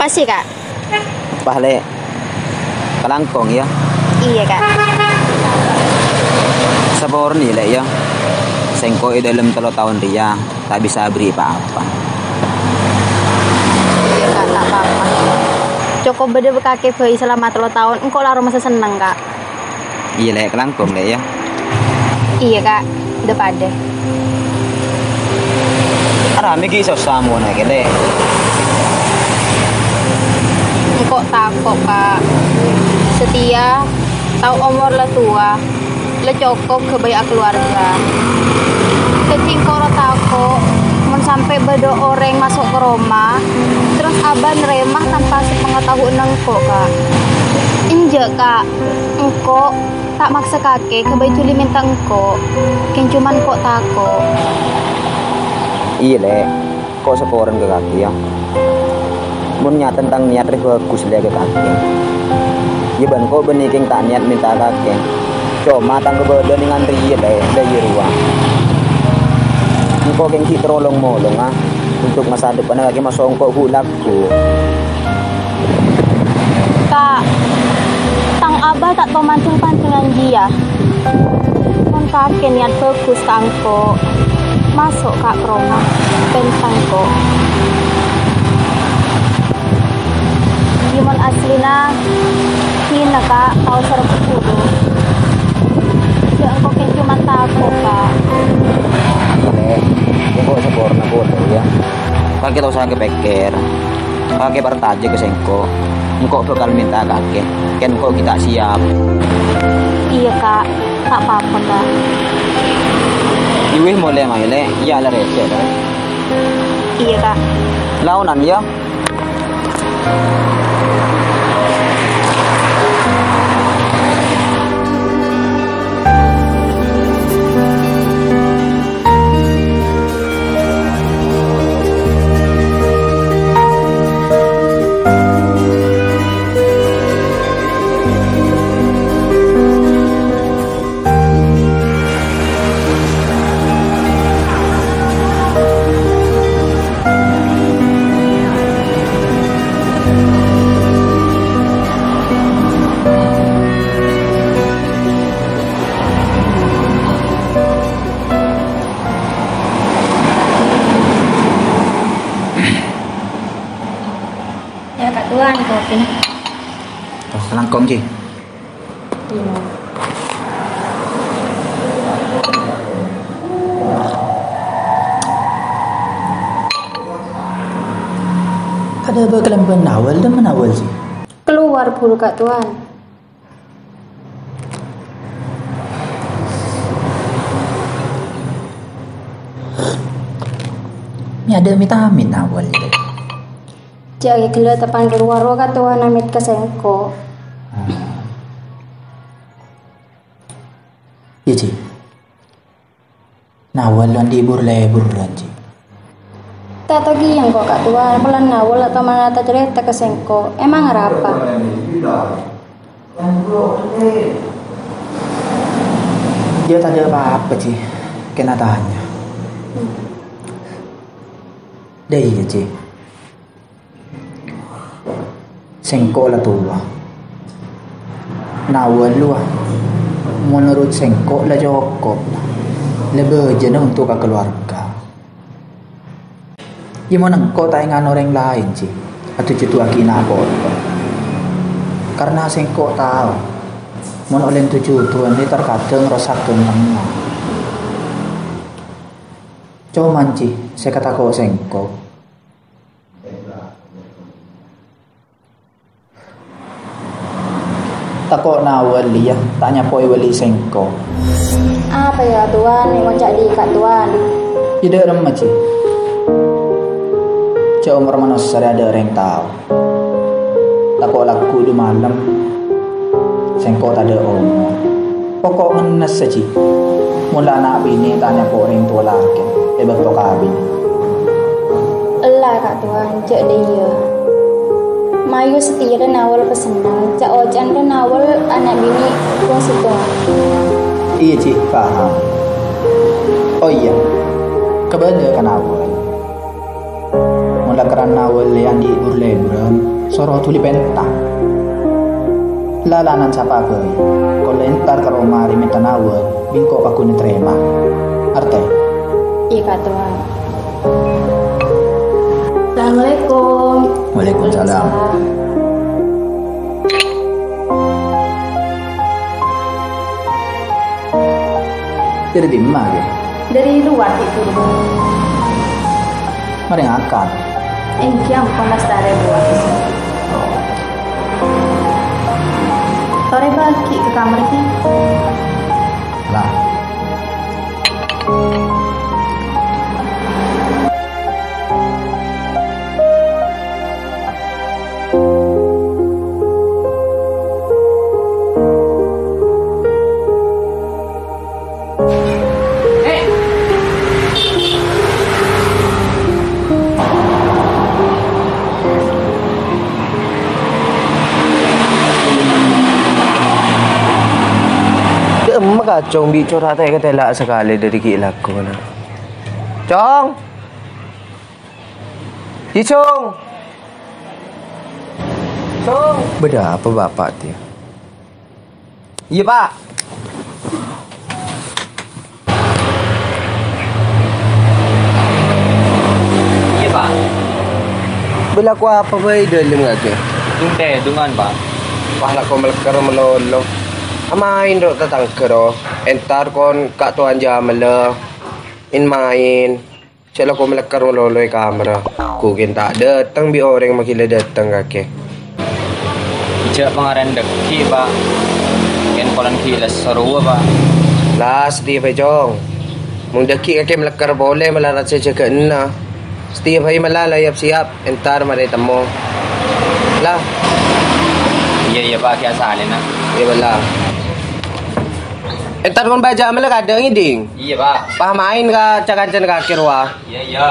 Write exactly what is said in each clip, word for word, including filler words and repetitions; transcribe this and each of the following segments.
Makasih, Kak. Apa, Lè'? Kalangkong, yâ? Iyâ, Kak. Saporana, Lè', yâ. Sèngko' è dâlem tello taon rèya ta' bisa aberri' pa-apa. Iyâ, Kak, ta' pa-apa. Cokop bâdâ kakè bhâi salama tello taon, engko' la aromasa senneng, Kak. Iyâ, Lè', kalangkong, Lè', yâ. Iyâ, Kak. Dâ-padâ. Aramè ghi' sossa mon kakè, Lè'. Engko' tako', Kak. Satèya tao omor la towa, la cokop ghâbây akaluwarga. Dhâddhi engko' ro tako' mon sampè' bâdâ orèng maso' ka roma, terros Abah narèma tanpa sapangataowanna engko', Kak. Enjâ', Kak. Engko' ta' maksa kakè ghâbây dhuli mènta engko'. Kèng coma engko' tako'. Iyâ, Lè'. Ko' saporana ka kakè, yâ. Mon nyatana tang niyat rè bhâghus, Lè', ka kakè. Yâ bân ko' bânnè kèng ta' niyat mènta kakè. Coma tang kabâlâ nèng antrèya, Lè', dâ' iyâ rowa. Engko' kèng ghi' terro long-molonga untuk masa depanna kakè maso' engko' ghu' lagghu'. Kak, tang Abah ta' toman-jheng-panjhengan jiyâ. Mon kakè niyat bhâghus ka engko', maso' ka roma, pènta engko'. Yâ mon asllina, hina, Kak, tao sareng bhuru. Jhâ' engko' kèng coma tako', Kak. Lè', engko' saporana polè, yâ. Kakè tao sangka pèkkèr. Kakè parcajâ ka sèngko'. Engko' bhâkal mènta kakè. Kèng engko' ghi' ta' siap. Iyâ, Kak. Ta' pa-apa, Kak. Iwih molè maèlè, iyâ la rèdhâ, Kak. Iyâ, Kak. Laonan, yâ. Yâ, Kak Tuan, kopi. Oh, kalangkong, Ji. Iyâ. Ada apa kalambân Nawal, dâ' emma Nawal, Ji? Kalowar buru, Kak Tuan. Mè' ada amit-amit Nawal, Ji. Jhâ' ghi' ghellâ' tapang kalowar, Kak Tuan, amit ka sèngko'. Iyâ, Ji. Nawal andi' bur-leburan, Ji. Ta' tao kèya engko', Kak Tuan, polana Nawal ta' toman acarèta ka sèngko'. Emang arapa? Iyâ, tadâ' pa-apa, Ji. Kèng atanya. Dâ' iyâ, Ji. Sèngko' la towa. Nawal, wa. Menurut sèngko' la cokop. La bâjâna untuk ka kaluwarga. Yâ, mon engko' ta' èngana orèng laèn, Ji, adujuduwaghi na' poto. Karna sèngko' tao, mon ollè dujuduwan rè terkadang rosak ghâmpang. Coman, Ji, sè katako' sèngko'. Tako' Nawal, iyâ, ta' nyapoè bâli sèngko'. Apa, yâ, Tuan? Ngoca' dhi', Kak Tuan. Iyâ, dâ' remma, Ji. Jhâ' omor manossa rè adâ' orèng tao. Tako' lagghu' dhu malem, sèngko' tadâ' omor. Poko' ngennessa, Ji. Mon la ana' binè ta' nyapoè orèng towa lakè è bâkto kabin. Ella, Kak Tuan, jhâ' dâ' iyâ. Mayu satèya rè Nawal pasenneng, ca'-oca'an rè Nawal ana' binè' kong-sèttong. Iyâ, Ji, paham. Oh, iyâ. Kabâlâ ka Nawal. Mon la kerrana Nawal andi' bur-leburan, Soro dhuli pènta. Lalanan sapa bhâi? Kolla entar ka roma rè mènta nawar, bi' engko' paggun ètarèma. Artè? Iyâ, Ka' Towa. Assalamualaikum. Waalaikumsalam. Dhâri dimma, Kè? Dhâri luar, Kè. Marè ngakan? Engghi, ampon, lastarè buat. Torè bâghi ka kamar, Kè. Lah. Dâ'emma kacong bi' cora' ta' èkatèla' sakalè dhâri ghi' lagona. Cong! Iyâ, Cong! Cong! Bâdâ apa, Bapa', tèya? Iyâ, Pa'. Iyâ, Pa'. Bâ' lako apa bhâi è dâlem kakè? Dungtè, dungan, Pa'. Wah, lako melekker malolo. Amaèn ro' tatangghâ ro. Entar kon Ka' Towan Jamella. Èn-maèn. Cè' lako melekker malolo è kamarra. Ghu kèng ta' dâteng bi' orèng maghilâ dâteng kakè. Jhâ' pangarèn dâgghi', Pa'. Kèng polana ghi' la sorowa, Pa'. La, satèya bhâi, Cong. Mon dâgghi' kakè melekker polè malarat sè jâgâ'ânna. Satèya bhâi mala la yap-siyap, entar marè temmo. La. Iyâ, iyâ, Pa', ghi' asalèna. Iyâ, bâ' la. Entar kon Bâjâ mala kadhâng ngèdhing. Iyâ, Pa'. Pas maèn ka ca-kancana kakè rowa. Iyâ, iyâ.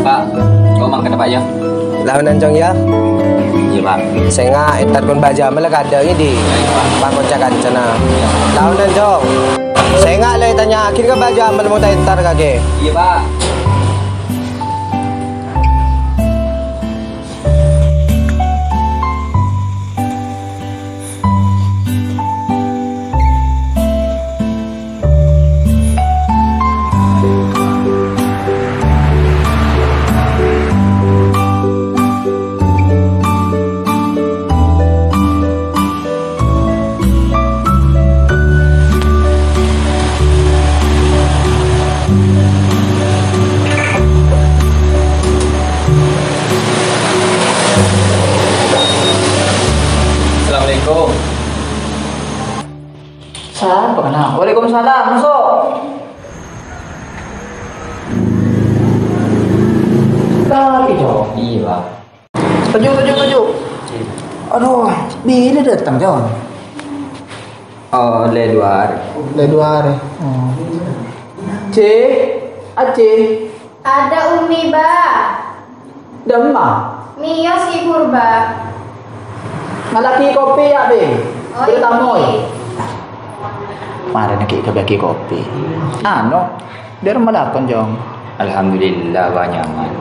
Pa', kok mangkana, Pa', yâ? Laonan, Cong, yâ? Iyâ, Pa'. Sènga' entar kon Bâjâ mala kadhâng ngèdhing. Pakonca kancana. Laonan, Cong. Sènga' la ètanya'aghi ka Bâjâ mala mon ta' entar kakè. Iyâ, Pa'. Assalamualaikum. Sapa kèna? Waalaikumsalam, maso'. Tapi, Cong. Iyâ, Pa'. Toju', toju', toju'. Adu, bilâ dâteng, Cong? Oh, lè duwâ arè. Lè duwâ arè. Oh. Cè, Acè. Ada, Umi, Ba. Dâ'emma? Miyos, Ki Purba. Ngala' kopi, yâ, Bi? Oh, Bâri' tamoy. Marèna ghi' kabâgi kopi. Anu, dâ'emma lakon, Cong? Alhamdulillah, Bâ, nyaman.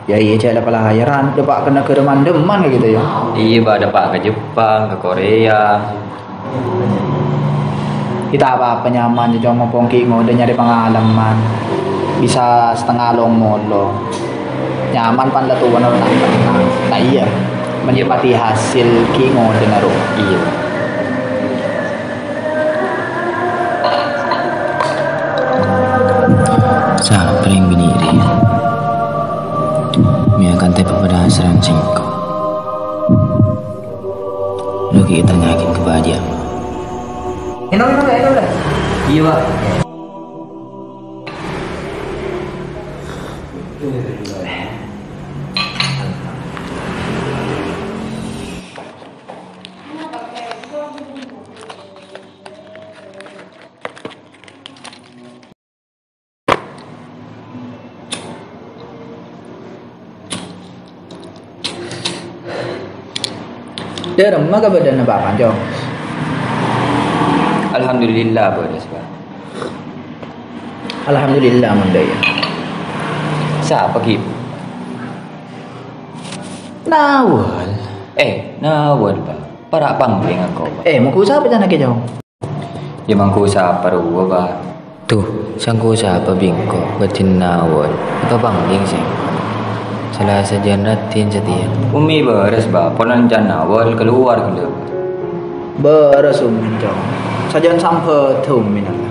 Yâ, iyâ, jhâ' la palayaran, dâpa' ka naghârâ man-dâmman, gitu, yâ. Iyâ, Bâ, dâpa' ka Jepang, ka Korea. Ghi' ta' pa-apa nyaman, Cong, mompong ghi' ngodâ nyarè pangalaman. Bisa satengnga long-molong. Nyaman pan la towana nang-tennang. Ta' iyâ, menikmati hasil ghi' ngodâna, ro. Iyâ. Sapa rèng binè' rèya? Mè' akantè papadâ sareng sèngko'. Lu ghi' ètanya'aghin ka Bâ Jama. Enok, enok, enok, dah. Iyâ, Bâ. Dâ'emma kabâdâ'ânna Bâ', Cong? Alhamdulillah, bârâs, Bâ. Alhamdulillah, mon dâ' iyâ. Sapa, Ki? Nawal. Eh, Nawal, Bâ. Para' pangling engko', Bâ. Eh, monggu sapa ca'na kè, Cong? Yâ, monggu sapa rowa, Bâ? Duh, sengko' sapa bi' engko' bâdin Nawal? Apa pangling sèngko'? Sala sajân raddhin satèya. Ummi bârâs, Bâ. Ponan can Nawal kalowar ghellâ'. Bârâs, Ummi, Cong. Sajân sambhâdhâ Ummi, napa?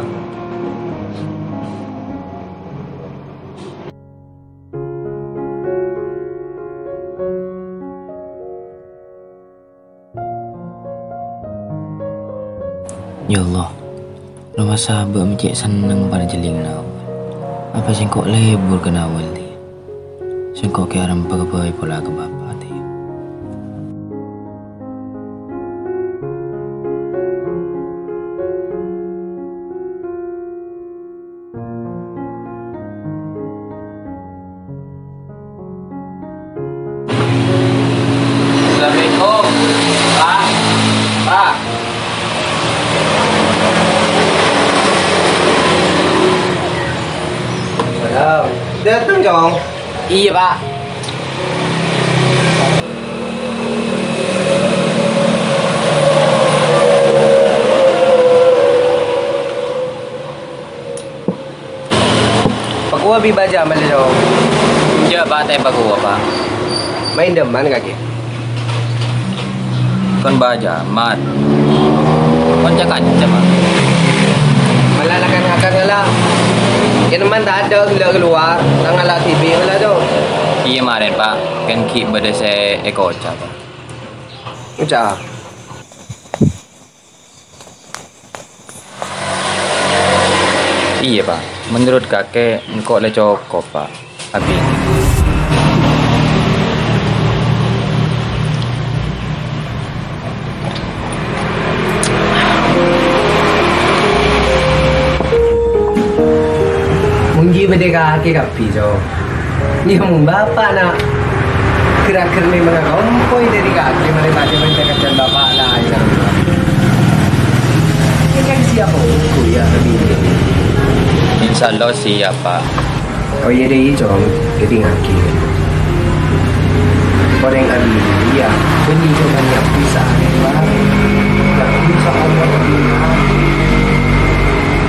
Ya Allah, lomassa abâ' ma' cè' senneng parjhâlin Nawal. Apa sèngko' lebur ka Nawal, tè? Sèngko' kè arempa kabây pola ka Bapa', tè. Assalamualaikum, Pa'. Pa'. Salam. Dâteng, Cong? Iyâ, Pa'. Pakowa bi' Bâ Jamal, Cong? Enjâ', Pa', ta' èpakowa, Pa'. Maèn dâmman kakè? Kon Bâ Jamal. Kon ca-kanca, Pa'. Mala la kan-ngakan ngala. Kèng man tadâ' ghellâ' kalowar, tang ngala' dhibi' ngala, Cong. Iyâ, marèn, Pa'. Kan ghi' bâdâ sè èkoca', Pa'. Oca'. Iyâ, Pa'. Menurut kakè, engko' la cokop, Pa'. Abit. Mon ghi' bâdâ kakè kabbhi, Cong. Iyâ, mon bapa'na ghâr-aghâr mèmang akompoy dâri kakè marè padâ bân ca-kanca bapa' laèn. Kakè kan siap ongghu, yâ, Abi? Insyaallah siap, Pa'. Oh iyâ, dâi, Cong. Kèdingngaghi. Orèng Abi, iyâ. Bânnè, Cong, kan nyabbhi saarè, Pa'. Nyabbhi saarè, Pa'.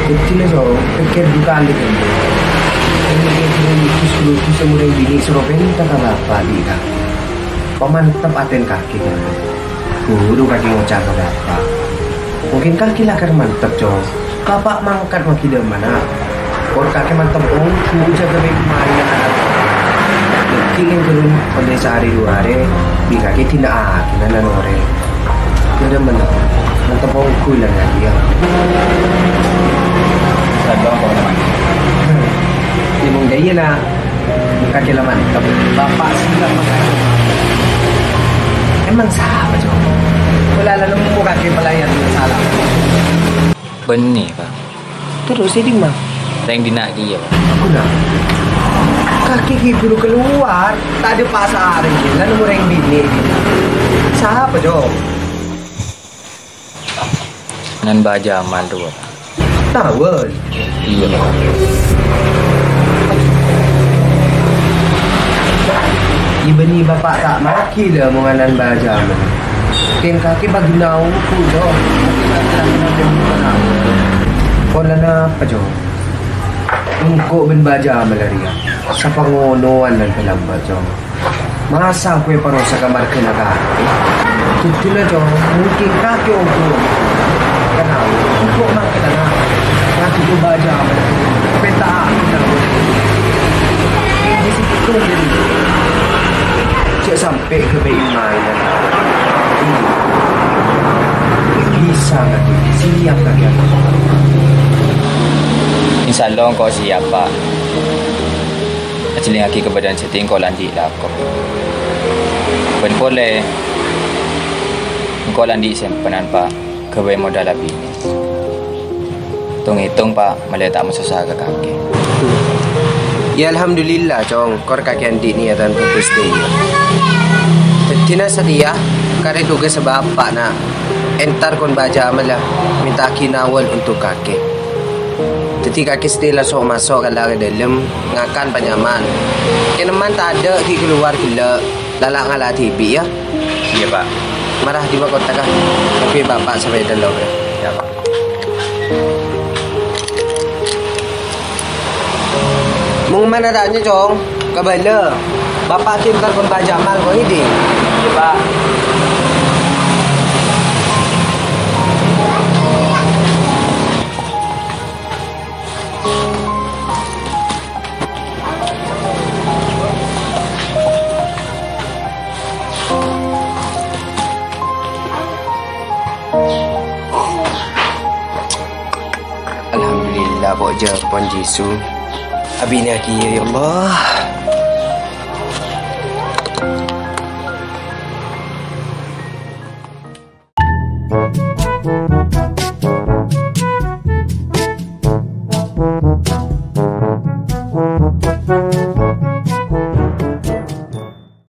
Dhâddhi, Cong, pèkkèr dhu kalè, Cong. Ghun-ghun sè morèng binè' soro pènta ka bapa', dhi', Ka'. Pamantep atèna kakè, Ka'. Buru kakè ngoca' ka bapa'. Mungkin kakè la ghâr mantep, Cong. Bapa' mangkat maghi dâ' emma, Na'. Pon kakè mantep ongghu jâgâ bengkona. Dhâddhi, ghun ollè saarè dhu arè, bi' kakè dina'aghi, Na', orèng. Yâ, dâ' emma, mantep ongghu la, Na', yâ. Sadhâjâ, Cong. Yâ, mon dâ' iyâ, Na'. Kakè la mantep. Bapa' sè la mangkat. Emang sapa, Cong? Kaulâ la nemmo kakè pelayan sala. Bânnè, Pa'. Terros è dimma? Rèng dinna' kèya, Pa'. Aku, Na'. Kakè ghi' buru kalowar, ta' adâ' pasarèng, la nemmo rèng binè'. Sapa, Cong? Nan Bâjâ Amal rowa. Tawon. Iyâ. Ibâ bâpa' ta' maghi la mon nganan Bâjâ Amal. Kèng kakè bâghi naoku, Cong. Polana apa, Cong? Engko' bân Bâjâ Amal rèya sapangonowan lan palamba', Cong. Masa' kowe parosa ka marghâna kakè? Dhâddhina, Cong, mungkin kakè ongghu. Kenapa? Engko' mangkana. Lagi coba aja, Cong. Peta aku, Cong. Di situ tuh, jadi. Cek sampai ke B I main. Bisa nggak tuh? Siap nggak ya? Insya Allah engko' siap, Pak. Ajhâlingngaghi kabâdâ'ân sè engko' la andi' lako. Bân polè, engko' la andi' sèmpenan, Pak, ghâbây modal abinè. Tong-ètong, Pak, malè ta' masossa ka kakè. Yâ, alhamdulillah, Cong, kor kakè andi' niyatan bhâghus dhâddhiyâ. Dhâddhina satèya, karè tugas bapa'na, entar kon Bâjâ Amal la, mènta'aghi nawon untuk kakè. Dhâddhi kakè satèya langsung maso' ka la-, ka dâlem, ngakan panyaman. Kènemman tadâ' ghi' kalowar ghellâ', la'-la' ngala' dhibi', yâ. Iyâ, Pak. Mara dimma kotta, Ka'. Moghâ bapa' sampè' dâlem, yâ. Yâ, Pak. Mon mana tanya, Cong? Kabâlâ. Bapa' ghi' entar kon Bâjâ Amal, ko' andi'? Iyâ, Pak. Alhamdulillah, Pok, jhâ' pon Jisu. Abinè kèya, yâ Allah.